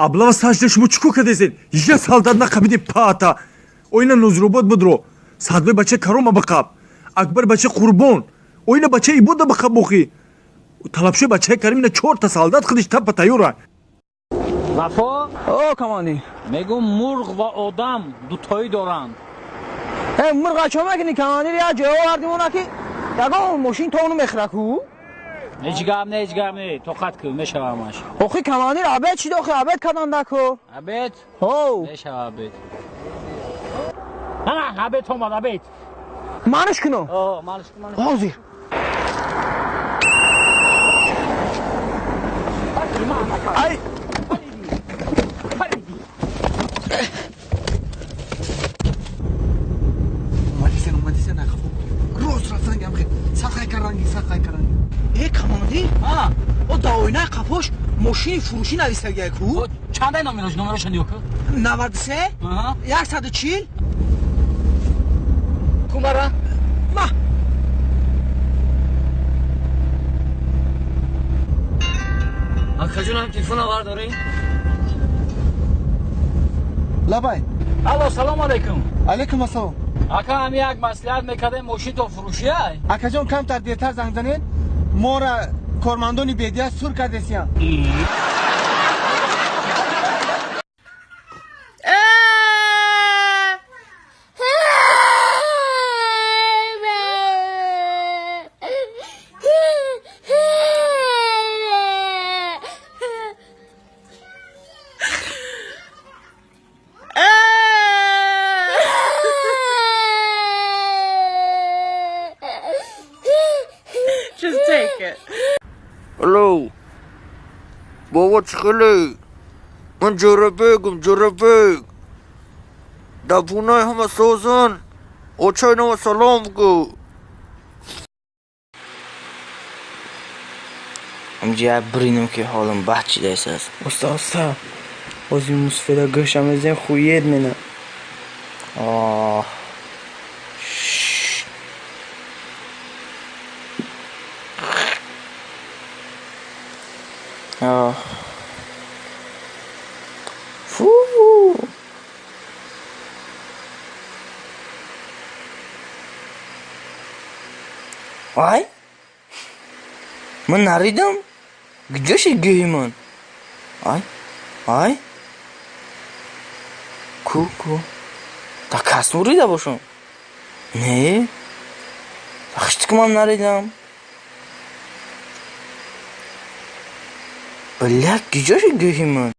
Облава сажда шумо чӣ кор кардесед? Я солдат нақабиди пата. Оина Нозиробод будро. Садбай бача Карома бақаб. Акбар бача Қурбон. Оина бача Ибода бақаб бохи. Талабшои бачаи Карим ина чорта солдат худиш тапа тайёра. Вафо. О, командир. Мегум, мурғ ва одам дутоӣ доранд. Э, мурға чо мекунӣ, командир? Я ҷой овардим, она ки ягон мошин то ону мехӯра ку. Ҳеҷ гап не, ҳеҷ гап не, тоқат кун, мешава ҳамаш. Охи, командир, обед чӣ дохи, обед кадан дако. Обед? Ҳо. Мешава обед. Ана, обед омад, обед. Манаш куно. О, манаш кун, манаш. Ҳозир. Ай. Омадисен, омадисен, ақафо. Рост рафтан гамхе. Сақай каранги, сақай каранги. Э, командир, о, да оинаи қафош мошини фурӯшӣ нависагия ку. Чандай номерош, номероша нигоҳ кун. 93 140. Кумара. Ма. Акаҷонам, телефона бардорӣ? Лабай. Алло, салому алайкум. Алайкум ассалом. Ака, ҳами як маслиҳат мекардем, мошинто фурӯшиай? Акаҷон, камтар дертар занг занед, мора кормандони бедия сур кардесиян. Just take it. Алло, бобо, чӣ хеле? Ман Ҷӯрабегам, Ҷӯрабег. Дар бунаи ҳама созан, очаи нама салом гӯ. Ҳамҷа як биринам ки ҳолам бад шидааст. Уста, уста. Ози мусфера гӯша мезем, хуед мена. Оҳ. Оҳ. Фу. Вай? Ман наридам? Где шид гӯҳи ман? Ай? Ай? Ку, ку. Да кас мурида бошам? Не? Хишти ки ман наридам. Бля, куҷо шид гӯҳи ман?